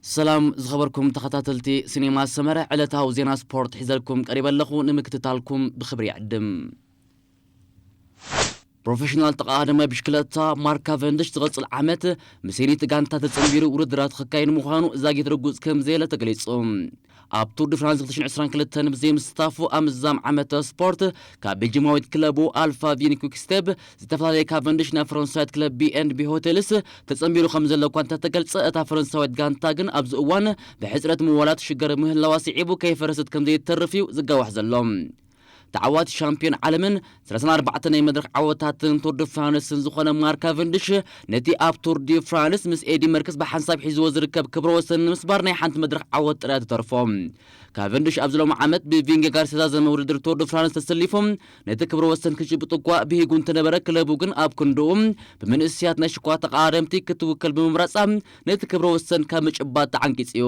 ሰላም ዝኸበርኩም ተኸታተልቲ ሲኔማ ሰመረ፣ ዕለታዊ ዜና ስፖርት ሒዘልኩም ቀሪበ ኣለኹ። ንምክትታልኩም ብኽብሪ ይዕድም። ፕሮፌሽናል ተቐዳዳማይ ብሽክለታ ማርክ ካቨንድሽ ዝቐጽል ዓመት ምስ ኤሊት ጋንታ ተጸንቢሩ ውድድራት ክካየድ ምዃኑ ዛጊት ርጉጽ ከም ዘየለ ተገሊጹ። ኣብ ቱር ዲ ፍራንስ ክልተ ሽሕን ዕስራን ክልተን ብዘይ ምስታፉ ኣብ ምዛም ዓመተ ስፖርት ካብ ቤልጅማዊት ክለቡ ኣልፋ ቪኒ ኩክስቴብ ዝተፈላለየ ካቨንድሽ ናብ ፈረንሳዊት ክለብ ቢ ኤንድ ቢ ሆቴልስ ተጸንቢሩ ከም ዘሎ እኳ እንተተገልጸ፣ እታ ፈረንሳዊት ጋንታ ግን ኣብዚ እዋን ብሕጽረት ምዋላት ሽገር ምህላዋ ስዒቡ ከይፈረሰት ከም ዘይተርፍ እዩ ዝጋዋሕ ዘሎ። ተዓዋቲ ሻምፒዮን ዓለምን ሰለሳን ኣርባዕተን ናይ መድረኽ ዓወታትን ቱር ዲ ፍራንስን ዝኾነ ማርክ ካቨንድሽ ነቲ ኣብ ቱር ዲ ፍራንስ ምስ ኤዲ መርክስ ብሓንሳብ ሒዝዎ ዝርከብ ክብረ ወሰን ንምስባር ናይ ሓንቲ መድረኽ ዓወት ጥራይ ተተርፎ። ካቨንድሽ ኣብዚ ሎሚ ዓመት ብቪንጌጋርድ ዝተዛዘመ ውድድር ቱር ዲ ፍራንስ ተሰሊፉ ነቲ ክብረ ወሰን ክጭብጥ እኳ ብሂጉ እንተነበረ፣ ክለቡ ግን ኣብ ክንድኡ ብምንእስያት ናይ ሽኳ ተቐዳደምቲ ክትውከል ብምምራጻ ነቲ ክብረ ወሰን ካብ ምጭባጥ ተዓንቂጹ እዩ።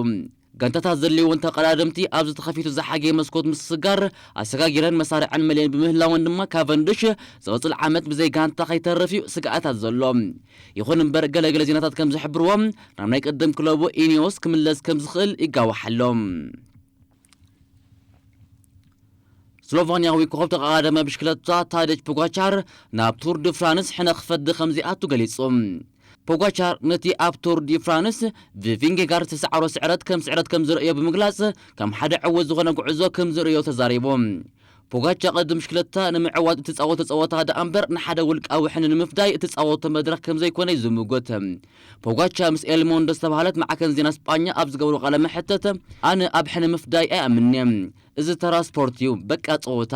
ጋንታታት ዘድልይወን ተቐዳደምቲ ኣብዚ ተኸፊቱ ዝሓገየ መስኮት ምስጋር ኣሰጋጊረን መሳርዐን መሊአን ብምህላወን ድማ ካቨንድሽ ዝቕጽል ዓመት ብዘይ ጋንታ ከይተርፍ እዩ ስግኣታት ዘሎ። ይኹን እምበር ገለገለ ዜናታት ከም ዝሕብርዎ ናብ ናይ ቅድም ክለቡ ኢኒዮስ ክምለስ ከም ዝኽእል ይጋዋሕ ኣሎ። ስሎቫንያዊ ኮኸብ ተቐዳዳማይ ብሽክለታ ታደጅ ፖጋቻር ናብ ቱር ዲ ፍራንስ ሕነ ክፈዲ ከም ዘይኣቱ ገሊጹ። ፖጋቻር ነቲ ኣብ ቱር ዲ ፍራንስ ብቪንጌጋርድ ዝተሰዓሮ ስዕረት ከም ስዕረት ከም ዝርእዮ ብምግላጽ፣ ከም ሓደ ዕዉት ዝኾነ ጉዕዞ ከም ዝርእዮ ተዛሪቡ። ፖጋቻ ቅድም ብሽክለታ ንምዕዋት እትጻወቶ ጸወታ ደኣ እምበር ንሓደ ውልቃዊ ሕነ ንምፍዳይ እትጻወቶ መድረኽ ከም ዘይኮነ እዩ ዝምጉት። ፖጋቻ ምስ ኤልሞንዶ ዝተባህለት ማዕከን ዜና ስጳኛ ኣብ ዝገብሮ ቃለ መሕተት፣ ኣነ ኣብ ሕነ ምፍዳይ ኣይኣምንን እየ። እዚ ተራ ስፖርት እዩ፣ በቃ ጸወታ።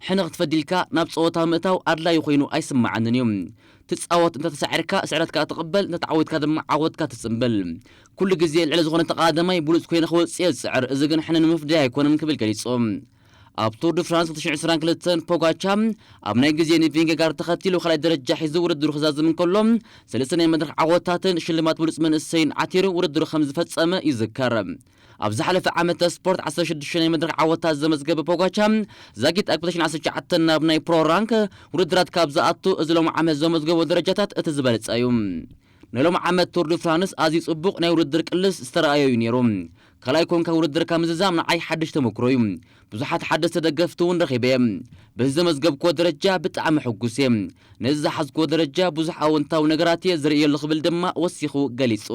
ሕነ ክትፈዲ ኢልካ ናብ ጸወታ ምእታው ኣድላዪ ኮይኑ ኣይስምዓንን እዩ። ትጻወት፣ እንተ ተሳዒርካ ስዕረትካ ትቕበል፣ እንተ ተዓዊትካ ድማ ዓወትካ ትጽምብል። ኩሉ ግዜ ልዕሊ ዝኾነ ተቐዳዳማይ ብሉጽ ኮይነ ክወጽእ እየ ዝጽዕር፣ እዚ ግን ሕነ ንምፍዳይ ኣይኮነን ክብል ገሊጹ። ኣብ ቱር ዲ ፍራንስ ክልተ ሽሕን ዕስራን ክልተን ፖጋቻ ኣብ ናይ ግዜ ንቪንጌጋርድ ተኸቲሉ ካልኣይ ደረጃ ሒዙ ውድድሩ ክዛዝም እንከሎ፣ ሰለስተ ናይ መድረኽ ዓወታትን ሽልማት ብሉጽ መንእሰይን ዓቲሩ ውድድሩ ከም ዝፈጸመ ይዝከር። ኣብ ዝሓለፈ ዓመተ ስፖርት ዓሰርተ ሽዱሽተ ናይ መድረኽ ዓወታት ዘመዝገበ ፖጋቻ፣ ዛጊት ኣብ ክልተ ሽሕን ዓሰርተ ትሽዓተን ናብ ናይ ፕሮ ራንክ ውድድራት ካብ ዝኣቱ፣ እዚ ሎም ዓመት ዘመዝገቦ ደረጃታት እቲ ዝበለጸ እዩ። ናይ ሎም ዓመት ቱር ዲ ፍራንስ ኣዝዩ ጽቡቕ ናይ ውድድር ቅልስ ዝተረኣዮ እዩ ነይሩ። ካልኣይ ኮንካ ውድድርካ ምዝዛም ንዓይ ሓድሽ ተመክሮ እዩ። ብዙሓት ሓደስቲ ደገፍቲ እውን ረኺበ እየ። በዚ ዘመዝገብክዎ ደረጃ ብጣዕሚ ሕጉስ እየ። ነዚ ዝሓዝክዎ ደረጃ ብዙሕ ኣወንታዊ ነገራት እየ ዝርእየሉ ክብል ድማ ወሲኹ ገሊጹ።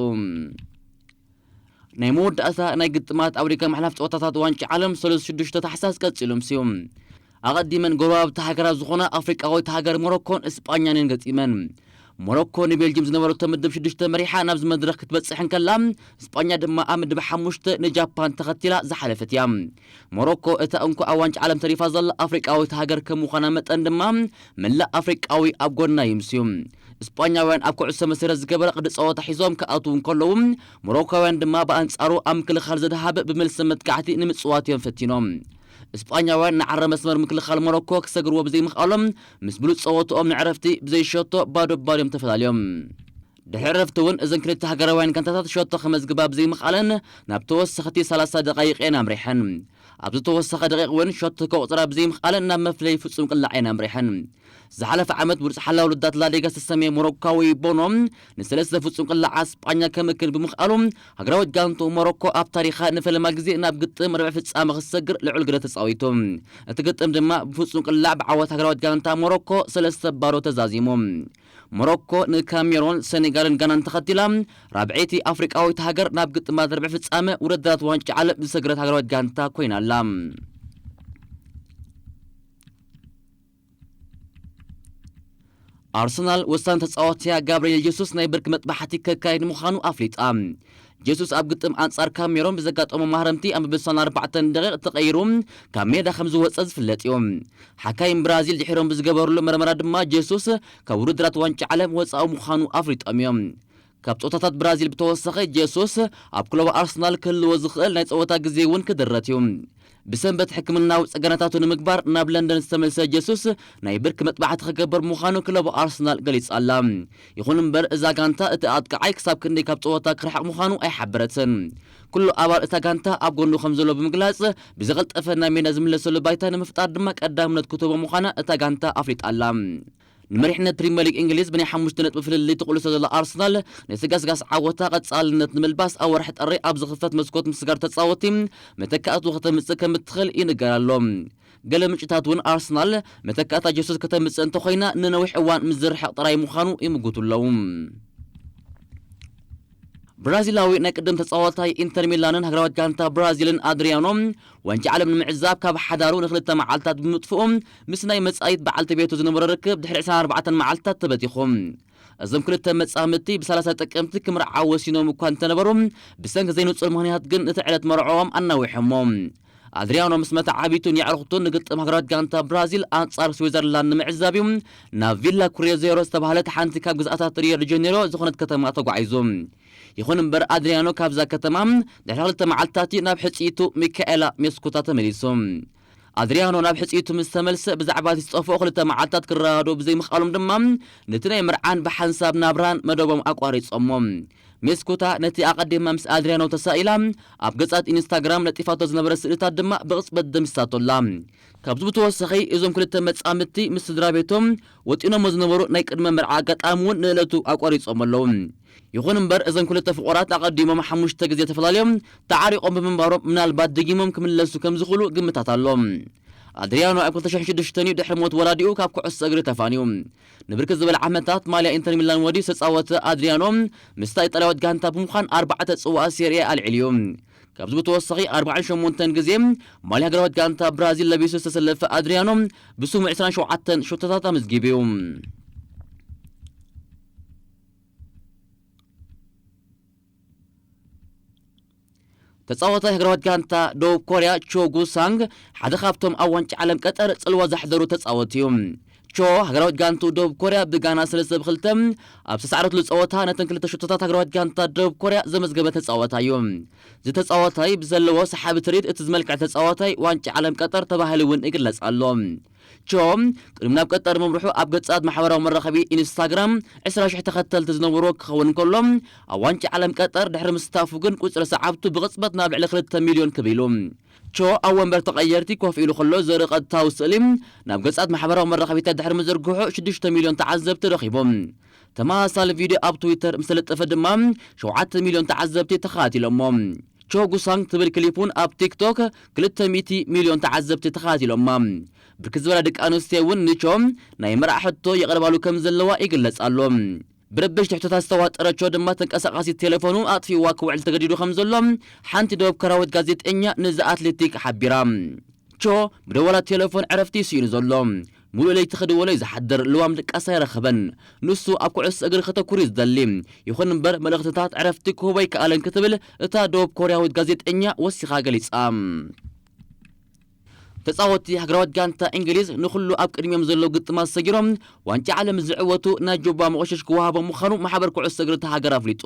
ናይ መወዳእታ ናይ ግጥማት ኣውሪጋ ምሕላፍ ጸወታታት ዋንጫ ዓለም ሰለስተ ሽዱሽተ ታሕሳስ ቀጺሎም ስዮም። ኣቐዲመን ጎረባብቲ ሃገራት ዝኾና ኣፍሪቃዊት ሃገር ሞሮኮን እስጳኛን እየን ገጢመን። ሞሮኮ ንቤልጅም ዝነበረቶ ምድብ ሽዱሽተ መሪሓ ናብዚ መድረኽ ክትበጽሕ እንከላ፣ እስጳኛ ድማ ኣብ ምድብ ሓሙሽተ ንጃፓን ተኸቲላ ዝሓለፈት እያ። ሞሮኮ እታ እንኮ ኣብ ዋንጫ ዓለም ተሪፋ ዘላ ኣፍሪቃዊት ሃገር ከም ምዃና መጠን ድማ፣ መላእ ኣፍሪቃዊ ኣብ ጎና ይምስዩ። እስጳኛውያን ኣብ ኩዕሶ መሰረት ዝገበረ ቅዲ ጸወታ ሒዞም ክኣትዉ እንከለዉ፣ ሞሮኮውያን ድማ ብኣንጻሩ ኣብ ምክልኻል ዘድሃበ ብመልሲ መጥቃዕቲ ንምጽዋት እዮም ፈቲኖም። እስጳኛውያን ንዓረ መስመር ምክልኻል ሞሮኮ ክሰግርዎ ብዘይምኽኣሎም፣ ምስ ብሉጽ ጸወትኦም ንዕረፍቲ ብዘይ ሸቶ ባዶ ባዶ እዮም ተፈላልዮም። ድሕሪ ዕረፍቲ እውን እዘን ክልተ ሃገራውያን ጋንታታት ሸቶ ከመዝግባ ብዘይምኽኣለን ናብ ተወሰኽቲ ሰላሳ ደቓይቕ እየን ኣምሪሐን። ኣብዚ ተወሰኸ ደቂቕ እውን ሸቶ ከቑጽራ ብዘይምኽኣለን ናብ መፍለይ ፍጹም ቅላዕ እየን ኣምሪሐን። ዝሓለፈ ዓመት ብሉጽ ሓላው ልዳት ላሊጋ ዝተሰመየ ሞሮኳዊ ቦኖ ንሰለስተ ፍጹም ቅላዕ ኣስጳኛ ከምክን ብምኽኣሉ፣ ሃገራዊት ጋንቱ ሞሮኮ ኣብ ታሪኻ ንፈለማ ግዜ ናብ ግጥም ርብዒ ፍጻመ ክትሰግር ልዑል ግደ ተጻዊቱ። እቲ ግጥም ድማ ብፍጹም ቅላዕ ብዓወት ሃገራዊት ጋንታ ሞሮኮ ሰለስተ ባዶ ተዛዚሙ። ሞሮኮ ንካሜሮን፣ ሰኔጋልን ጋናን ተኸቲላ ራብዐይቲ ኣፍሪቃዊት ሃገር ናብ ግጥማት ርብዒ ፍጻመ ውድድራት ዋንጫ ዓለም ዝሰግረት ሃገራዊት ጋንታ ኮይና ኣላ። ኣርሰናል ወሳኒ ተጻዋቲያ ጋብርኤል ጀሱስ ናይ ብርኪ መጥባሕቲ ከካይድ ምዃኑ ኣፍሊጣ። ጀሱስ ኣብ ግጥም ኣንጻር ካሜሮን ብዘጋጠሞ ማህረምቲ ኣብ ምብሳን ኣርባዕተን ደቂቕ ተቐይሩ ካብ ሜዳ ከም ዝወጸ ዝፍለጥ እዩ። ሓካይም ብራዚል ድሒሮም ብዝገበርሉ መርመራ ድማ ጀሱስ ካብ ውድድራት ዋንጫ ዓለም ወጻኢ ምዃኑ ኣፍሊጦም እዮም። ካብ ጸወታታት ብራዚል ብተወሳኺ ጀሱስ ኣብ ክለቡ ኣርሰናል ክህልዎ ዝኽእል ናይ ጸወታ ግዜ እውን ክድረት እዩ። ብሰንበት ሕክምናዊ ጸገናታቱ ንምግባር ናብ ለንደን ዝተመልሰ ጀሱስ ናይ ብርኪ መጥባሕቲ ክገብር ምዃኑ ክለቡ ኣርሰናል ገሊጻ ኣላ። ይኹን እምበር እዛ ጋንታ እቲ ኣጥቃዓይ ክሳብ ክንደይ ካብ ጸወታ ክርሕቕ ምዃኑ ኣይሓበረትን። ኩሉ ኣባል እታ ጋንታ ኣብ ጎኑ ከም ዘሎ ብምግላጽ ብዝቐልጠፈ ናብ ሜዳ ዝምለሰሉ ባይታ ንምፍጣር ድማ ቀዳምነት ክትህቦ ምዃና እታ ጋንታ ኣፍሊጣ ኣላ። ንመሪሕነት ፕሪምየር ሊግ እንግሊዝ ብናይ ሓሙሽተ ነጥቢ ፍልልይ ትቕልሶ ዘላ ኣርሰናል፣ ነቲ ገስጋስ ዓወታ ቀጻልነት ንምልባስ ኣብ ወርሒ ጥሪ ኣብ ዝኽፈት መስኮት ምስጋር ተጻወቲ መተካእቱ ከተምጽእ ከም እትኽእል ይንገር ኣሎ። ገለ ምንጭታት እውን ኣርሰናል መተካእታ ጀሱስ ከተምጽእ እንተኾይና ንነዊሕ እዋን ምስ ዝርሕቕ ጥራይ ምዃኑ ይምጉቱ ኣለዉ። ብራዚላዊ ናይ ቅድም ተጻዋታይ ኢንተር ሚላንን ሃገራዊት ጋንታ ብራዚልን ኣድሪያኖ ዋንጫ ዓለም ንምዕዛብ ካብ ሓዳሩ ንክልተ መዓልታት ብምጥፍኡ ምስ ናይ መጻኢት በዓልቲ ቤቱ ዝነበሮ ርክብ ድሕሪ ዕስራን ኣርባዕተን መዓልታት ተበቲኹ። እዞም ክልተ መጻምድቲ ብ30 ጥቅምቲ ክምርዓው ወሲኖም እኳ እንተነበሩ ብሰንኪ ዘይንጹር ምኽንያት ግን እቲ ዕለት መርዕኦም ኣናዊሖሞ። ኣድሪያኖ ምስ መተዓቢቱን የዕሩኽቱን ንግጥም ሃገራዊት ጋንታ ብራዚል ኣንጻር ስዊዘርላንድ ንምዕዛብ እዩ ናብ ቪላ ኩሬዜሮ ዝተባህለት ሓንቲ ካብ ግዝኣታት ሪዮ ደ ጀኔሮ ዝኾነት ከተማ ተጓዒዙ። ይኹን እምበር ኣድሪያኖ ካብዛ ከተማ ድሕሪ ክልተ መዓልታት እዩ ናብ ሕጽይቱ ሚካኤላ ሜስኩታ ተመሊሱ። ኣድሪያኖ ናብ ሕጽይቱ ምስ ተመልሰ ብዛዕባ እቲ ዝጠፍኦ ክልተ መዓልታት ክረዳድኡ ብዘይምኽኣሎም ድማ ነቲ ናይ ምርዓን ብሓንሳብ ናብራን መደቦም ኣቋሪጾሞ። ሜስኩታ ነቲ ኣቐዲማ ምስ ኣድሪያኖ ተሳኢላ ኣብ ገጻት ኢንስታግራም ለጢፋቶ ዝነበረ ስእልታት ድማ ብቕጽበት ደምሲሳቶ ኣላ። ካብዚ ብተወሳኺ እዞም ክልተ መጻምድቲ ምስ ስድራ ቤቶም ወጢኖሞ ዝነበሩ ናይ ቅድመ መርዓ ኣጋጣሚ እውን ንእለቱ ኣቋሪጾም ኣለዉ። ይኹን እምበር እዞም ክልተ ፍቑራት ኣቐዲሞም ሓሙሽተ ግዜ ተፈላለዮም ተዓሪቖም ብምንባሮም ምናልባት ደጊሞም ክምለሱ ከም ዝኽእሉ ግምታት ኣሎ። ኣድሪያኖ ኣብ ክልተ ሽሕን ሽዱሽተን እዩ ድሕሪ ሞት ወላዲኡ ካብ ኩዕሶ እግሪ ተፋንዩ። ንብርክት ዝበለ ዓመታት ማልያ ኢንተር ሚላን ወዲ ዝተጻወተ ኣድሪያኖ ምስታ ኢጣልያዊት ጋንታ ብምዃን ኣርባዕተ ጽዋኣ ሴሪኤ ኣልዒሉ እዩ። ካብዚ ብተወሳኺ ኣርባዓን ሸሞንተን ግዜ ማልያ ሃገራዊት ጋንታ ብራዚል ለቢሱ ዝተሰለፈ ኣድሪያኖ ብስሙ ዕስራን ሸውዓተን ሸቶታት ኣመዝጊቡ እዩ። ተጻዋታይ ሃገራዊት ጋንታ ደቡብ ኮርያ ቾ ጉሳንግ ሓደ ካብቶም ኣብ ዋንጫ ዓለም ቀጠር ጽልዋ ዘሕደሩ ተጻወቲ እዩ። ቾ ሃገራዊት ጋንቱ ደቡብ ኮርያ ብጋና ሰለስተ ብ ክልተ ኣብ ዝተሳዕረትሉ ጸወታ ነተን ክልተ ሽቶታት ሃገራዊት ጋንታ ደቡብ ኮርያ ዘመዝገበ ተጻዋታይ እዩ። እዚ ተጻዋታይ ብዘለዎ ሰሓቢ ትርኢት እቲ ዝመልክዕ ተጻዋታይ ዋንጫ ዓለም ቀጠር ተባሂሉ እውን ይግለጽ ኣሎ። ቾ ቅድሚ ናብ ቀጠር ምምርሑ ኣብ ገጻት ማሕበራዊ መራኸቢ ኢንስታግራም ዕስራ ሽሕ ተኸተልቲ ዝነበርዎ ክኸውን እንከሎ ኣብ ዋንጫ ዓለም ቀጠር ድሕሪ ምስታፉ ግን ቁጽሪ ሰዓብቱ ብቕጽበት ናብ ልዕሊ ክልተ ሚልዮን ክብ ኢሉ። ቾ ኣብ ወንበር ተቐየርቲ ኮፍ ኢሉ ከሎ ዘርኢ ቀጥታዊ ስእሊ ናብ ገጻት ማሕበራዊ መራኸቢታት ድሕሪ ምዝርግሑ ሽዱሽተ ሚልዮን ተዓዘብቲ ረኺቡ። ተመሳሳሊ ቪድዮ ኣብ ትዊተር ምስ ተለጠፈ ድማ ሸውዓተ ሚልዮን ተዓዘብቲ ተኸታቲሎሞ። ቾ ጉሳንግ ትብል ክሊፕ እውን ኣብ ቲክቶክ ክልተ ሚእቲ ሚልዮን ተዓዘብቲ ተኸታቲሎማ። ብርክት ዝበላ ደቂ ኣንስትዮ እውን ንቾ ናይ መርዓ ሕቶ የቕርባሉ ከም ዘለዋ ይግለጽ ኣሎ። ብረበሽቲ ሕቶታት ዝተዋጠረ ቾ ድማ ተንቀሳቃሲት ቴሌፎኑ ኣጥፊእዋ ክውዕል ተገዲዱ ከም ዘሎ ሓንቲ ደቡብ ኮርያዊት ጋዜጠኛ ንዘ ኣትሌቲክ ሓቢራ። ቾ ብደወላት ቴሌፎን ዕረፍቲ እዩ ስኢኑ ዘሎ። ሙሉእ ለይቲ ክድወሎ እዩ ዝሓድር፣ ልዋም ድቃስ ኣይረኸበን። ንሱ ኣብ ኩዕሶ እግሪ ከተኩር እዩ ዝደሊ። ይኹን እምበር መልእኽትታት ዕረፍቲ ክህቦ ኣይከኣለን ክትብል እታ ደቡብ ኮርያዊት ጋዜጠኛ ወሲኻ ገሊጻ። ተጻወትቲ ሃገራዊት ጋንታ እንግሊዝ ንኹሉ ኣብ ቅድሚኦም ዘለዉ ግጥማት ሰጊሮም ዋንጫ ዓለም ዝዕወቱ ናይ ጆባ መቑሸሽ ክወሃቦም ምዃኑ ማሕበር ኩዕሶ እግሪ እታ ሃገር ኣፍሊጡ።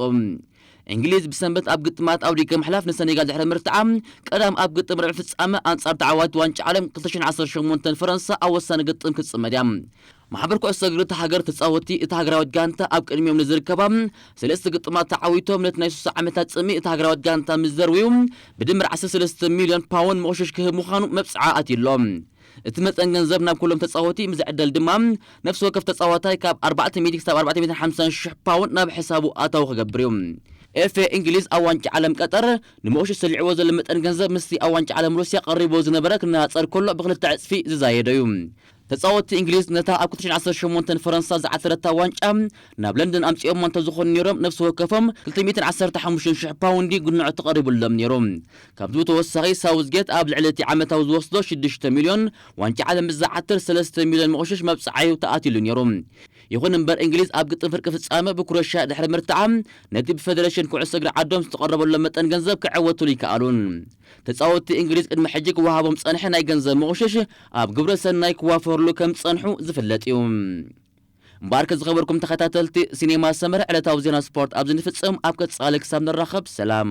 እንግሊዝ ብሰንበት ኣብ ግጥማት ኣብ ዲገ ምሕላፍ ንሰኔጋል ድሕሪ ምርትዓ ቀዳም ኣብ ግጥም ርብዒ ፍጻመ ኣንጻር ተዓዋቲ ዋንጫ ዓለም ክልተ ሽሕን ዓሰርተ ሸሞንተን ፈረንሳ ኣብ ወሳኒ ግጥም ክትጽመድ እያ። ማሕበር ኩዕሶ እግሪ እታ ሃገር ተጻወትቲ እታ ሃገራዊት ጋንታ ኣብ ቅድሚኦም ንዝርከባ ሰለስተ ግጥማት ተዓዊቶም ነቲ ናይ ሱሳ ዓመታት ጽምኢ እታ ሃገራዊት ጋንታ ምስ ዘርውዩ ብድምር ዓሰርተ ሰለስተ ሚልዮን ፓውንድ መቑሸሽ ክህብ ምዃኑ መብጽዓ ኣትዩሎም። እቲ መጠን ገንዘብ ናብ ኩሎም ተጻወቲ ምስ ዝዕደል ድማ ነፍሲ ወከፍ ተጻዋታይ ካብ ኣርባዕተ ሚእቲ ክሳብ ኣርባዕተ ሚእትን ሓምሳን ሽሕ ፓውንድ ናብ ሕሳቡ ኣታዊ ክገብር እዩ። ኤፍ ኤ እንግሊዝ ኣብ ዋንጫ ዓለም ቀጠር ንመቑሸሽ ሰሊዕዎ ዘሎ መጠን ገንዘብ ምስቲ ኣብ ዋንጫ ዓለም ሩስያ ቀሪቡ ዝነበረ ክነጻጸር ከሎ ብክልተ ዕጽፊ ዝዛየደ እዩ። ተጻወትቲ እንግሊዝ ነታ ኣብ ክልተ ሽሕን ዓሰርተ ሸሞንተን ፈረንሳ ዝዓተረታ ዋንጫ ናብ ለንደን ኣምጺኦሞ እንተዝኾኑ ነይሮም ነፍሲ ወከፎም ክልተ ሚእትን ዓሰርተ ሓሙሽተን ሽሕ ፓውንዲ ጉንዖ ተቐሪቡሎም ነይሩ። ካብዚ ብተወሳኺ ሳውዝጌት ኣብ ልዕሊ እቲ ዓመታዊ ዝወስዶ ሽዱሽተ ሚልዮን ዋንጫ ዓለም ምስ ዝዓትር ሰለስተ ሚልዮን መቑሸሽ መብጽዓዩ ተኣትዩሉ ነይሩ። ይኹን እምበር እንግሊዝ ኣብ ግጥም ፍርቂ ፍጻመ ብክሮሽያ ድሕሪ ምርትዓ ነቲ ብፌደሬሽን ኩዕሶ እግሪ ዓዶም ዝተቐረበሎም መጠን ገንዘብ ክዕወቱሉ ይከኣሉን። ተጻወትቲ እንግሊዝ ቅድሚ ሕጂ ክወሃቦም ጸንሐ ናይ ገንዘብ መቑሸሽ ኣብ ግብረ ሰናይ ክዋፈሩሉ ከም ጸንሑ ዝፍለጥ እዩ። እምበኣርከ ዝኸበርኩም ተኸታተልቲ ሲኔማ ሰመረ ዕለታዊ ዜና ስፖርት ኣብዚ ንፍጽም። ኣብ ቀጻሊ ክሳብ ንራኸብ ሰላም።